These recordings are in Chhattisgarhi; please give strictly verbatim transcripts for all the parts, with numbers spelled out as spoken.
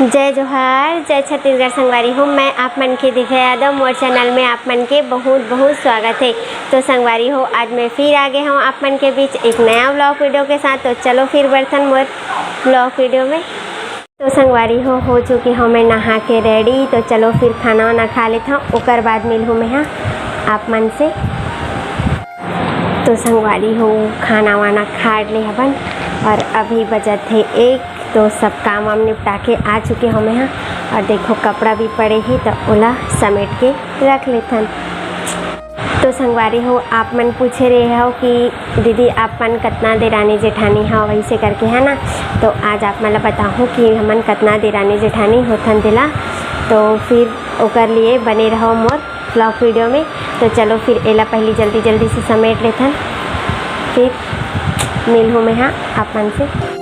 जय जोहार, जय छत्तीसगढ़ संगवारी हो। मैं आप मन के दिव्या यादव, मोर चैनल में आप मन के बहुत बहुत स्वागत है। तो संगवारी हो, आज मैं फिर आ गए हूँ आप मन के बीच एक नया व्लॉग वीडियो के साथ। तो चलो फिर बढ़थन मोर व्लॉग वीडियो में। तो संगवारी हो, हो चुके हूँ मैं नहा के रेडी। तो चलो फिर खाना वाना खा लेता हूँ, ओकर बाद मिलहूँ मैं हाँ आप मन से। तो संगवारी हो, खाना वाना खा ले हवन और अभी बजत है एक। तो सब काम वाम निपटा के आ चुके हूँ मैं हाँ। और देखो, कपड़ा भी पड़े ही, तो ओला समेट के रख लेथन। तो संगवारी हो, आप मन पूछे रहे हो कि दीदी, आप मन कतना देरानी जेठानी हो, वैसे करके, है ना। तो आज आप मन ला बताहूँ कि हमन कतना देरानी जेठानी होथन तेला। तो फिर ओकर लिए बने रहो मोर व्लॉग वीडियो में। तो चलो फिर एला पहली जल्दी जल्दी से समेट लेथन, फिर मिलहूँ मैं हाँ आप मन से।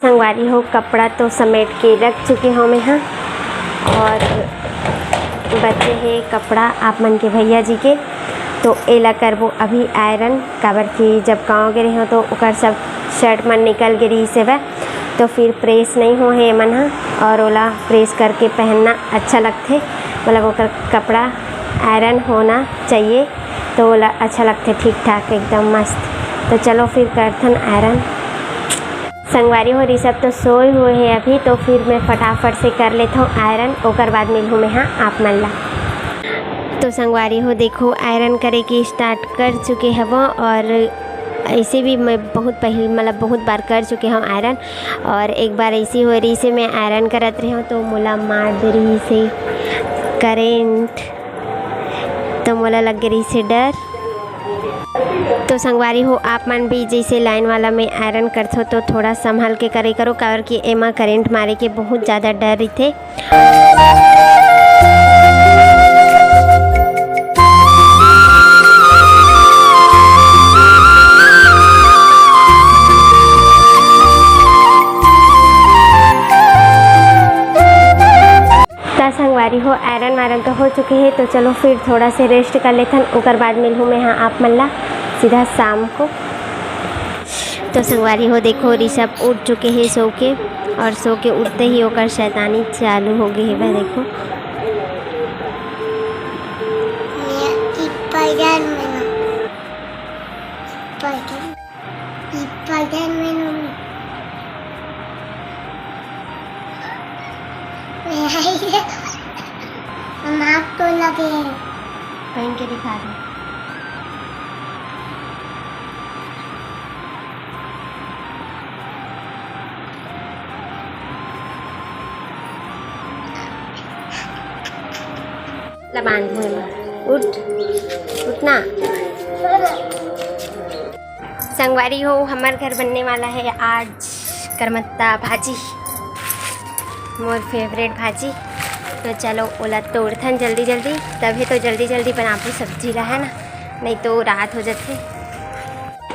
संगवारी हो, कपड़ा तो समेट के रख चुके हो मैं हाँ, और बचे हे कपड़ा आप मन के भैया जी के। तो एला करबो अभी आयरन, काबर कि जब गाँव गे रहे हो तो ओकर सब शर्ट मन निकल गे रहिस हेवय, तो फिर प्रेस नहीं हो हे एमन ह, और ओला प्रेस करके पहनना अच्छा लगथे, मतलब ओकर कपड़ा आयरन होना चाहिए, तो ओला अच्छा लगथे ठीक ठाक एकदम मस्त। तो चलो फिर करथन आयरन। संगवारी हो, ऋषभ तो सोए हुए हे अभी, तो फिर मैं फटाफट से कर लेथव आयरन, ओकर बाद मिलहूँ मैं हाँ आप मन ला। तो संगवारी हो, देखो, आयरन करे के स्टार्ट कर चुके हवं, और ऐसे भी मैं बहुत पहले, मतलब बहुत बार कर चुके हवं आयरन, और एक बार ऐसी हो रही से मैं आयरन करत रहे हूँ तो मोला मार दे रही से करेंट, तो मोला लग रही से डर। तो संगवारी हो, आप मन भी जैसे लाइन वाला में आयरन करथो तो थोड़ा संभाल के करे करो, काबर कि एमा करंट मारे के बहुत ज़्यादा डर रहिथे। त संगवारी हो, आयरन वायरन तो हो चुके हे, तो चलो फिर थोड़ा से रेस्ट कर लेथन, ओकर बाद मिलहूँ मैं हाँ आप मन ला सीधा शाम को। तो संगवारी हो, देखो, ऋषभ उठ चुके हे सो के, और सो के उठते ही ओकर शैतानी चालू हो गई है। देखो, ये ऊपर जान में ना, ऊपर जान। Spider-Man हम आपको लगे हैं। पहन के दिखा दो। ला बांध मुंह में। उठ, उठना। संगवारी हो, हमर घर बनने वाला है आज करमत्ता भाजी, मोर फेवरेट भाजी। तो चलो, ओला तोड़थन जल्दी जल्दी, तभी तो जल्दी जल्दी बनाबो सब्जी ला, है ना, नहीं तो रात हो जाथे।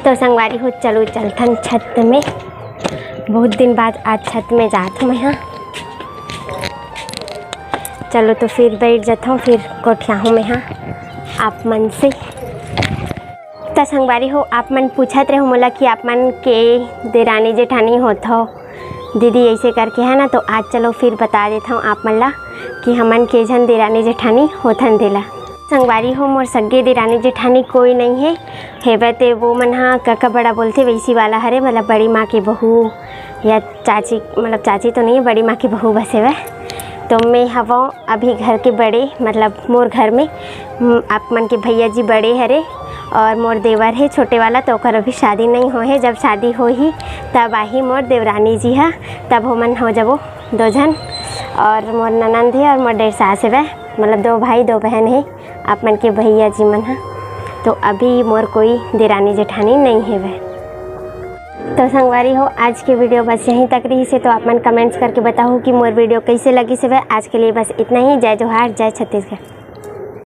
तो संगवारी हो, चलो चलथन छत में, बहुत दिन बाद आज छत में जात हूँ मैं। हाँ, चलो तो फिर बैठ जाता हूँ, फिर गोठियाहूँ मैं हाँ आप मन से। त संगवारी हो, आप मन पूछत रहो मोला कि आप मन के देरानी जेठानी होत हो दीदी ऐसे करके, है ना। तो आज चलो फिर बता देता हूँ आप मन ला कि हमन के झन देरानी जेठानी होथन देला। संगवारी हो, मोर सगे देरानी जेठानी कोई नहीं है, हेवय ते वो मन हा कका बड़ा बोलथे वैसी वाला हरे, मतलब बड़ी माँ के बहू या चाची, मतलब चाची तो नहीं है, बड़ी माँ के बहू बस हेवय। तो मैं हवं अभी घर के बड़े, मतलब मोर घर में, म, आप मन के भैया जी बड़े हरे और मोर देवर हे छोटे वाला, तो ओकर अभी शादी नहीं होए हे। जब शादी होही तब आही मोर देवरानी जी हा, तब हमन हो जबो दो झन, और मोर ननंद हे और मोर डेढ़ सास हेवय, मतलब दो भाई दो बहन हे आप मन के भैया जी मन हा। तो अभी मोर कोई देरानी जेठानी नहीं हेवय। तो संगवारी हो, आज के वीडियो बस यहीं तक रहिस हे। तो आप मन कमेंट्स करके बताहू कि मोर वीडियो कैसे लगिस हेवय। आज के लिए बस इतना ही। जय जोहार, जय छत्तीसगढ़।